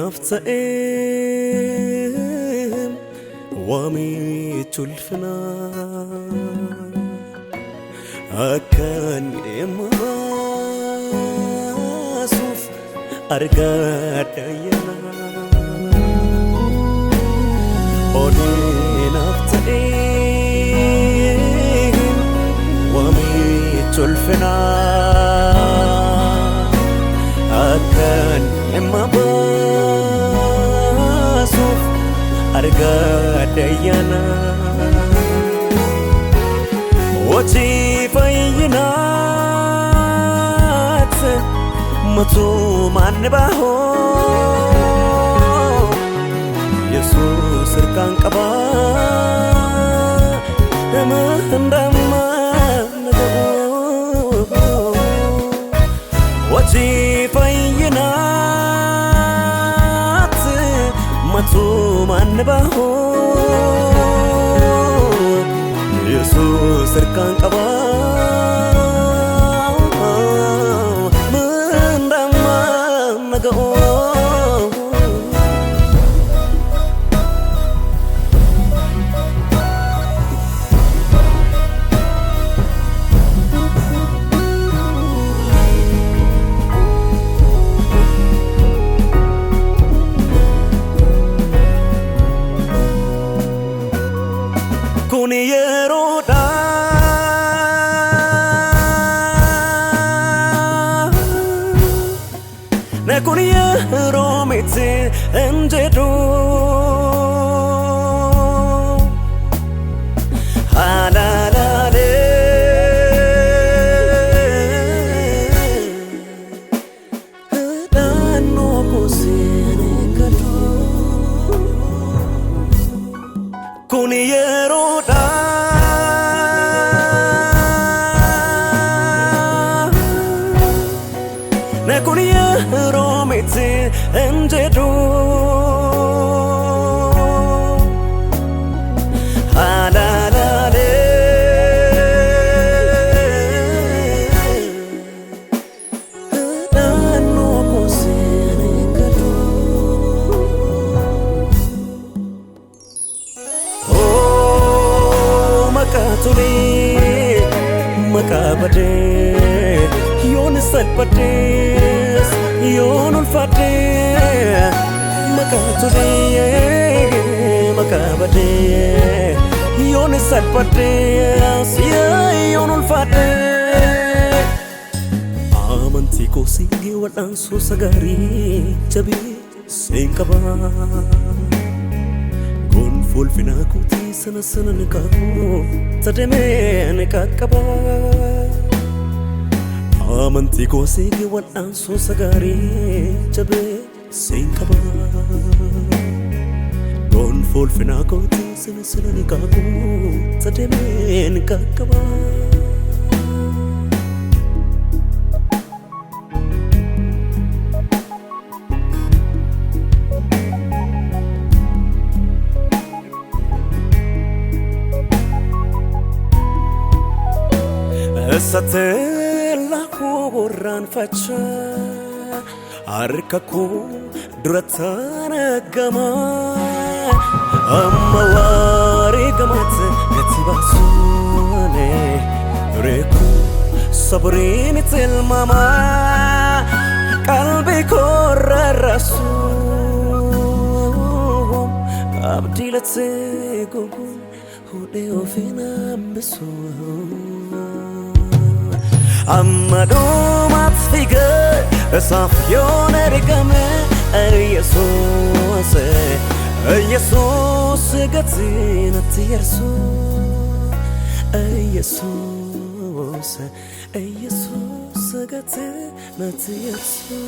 Oleenaaf ta'ee waamicha ulfinaa akkan dhimma baasuuf argadha ayyaana. Oleenaaf ta'ee waamicha ulfinaa akkan dhimma baasuuf argadha ayyaana. Hojii fayyinaat matumaan ni bahu Yesuus hirkaan qabaa nama hundamaa na ga'u. Hojii fayyinaat matumaan ni bahu Yesuus hirkaan qabaa hundamaa na ga'u. Kun yeroodha. Na kun yeroo miti hin jedhu. Halaalaalee. Naannoo koo seenee gadu. Kun yeroodha. Na kun yeroo miti hin jedhu. Halaalaalee. Naannoo koo seenee gadu. Oh, maqaa tolee, maqaa badee, yoon salphadhees, yoon ulfaadhee. Maqaa tolee, maqaa badee, yoon salphadhees, yoon ulfaadhee. Amantii koo siigee wal'aansoo sagaarii jabee seen qabaa. Gonfoo ulfinaa kootii sana sana ni qabu tademee ni qaqqaba. Amantii koo siigee wal'aansoo sagaarii jabee seen qaba. Gonfoo ulfinaa kootii sana sana ni qabu tademee ni qaqqaba. Eessatti lakkoo harka koo duratti argama amma wareegamaatti gati baasuune reeku sabriin tilmaama qalbii koo rarraasu abdii lattee goguun hudhee ofiin hambisu. Amma dhumaatti fiigee isaaf yoon ergame Yesuus Yesuus gatii natti yersu Yesuus Yesuus gatii natti yersu.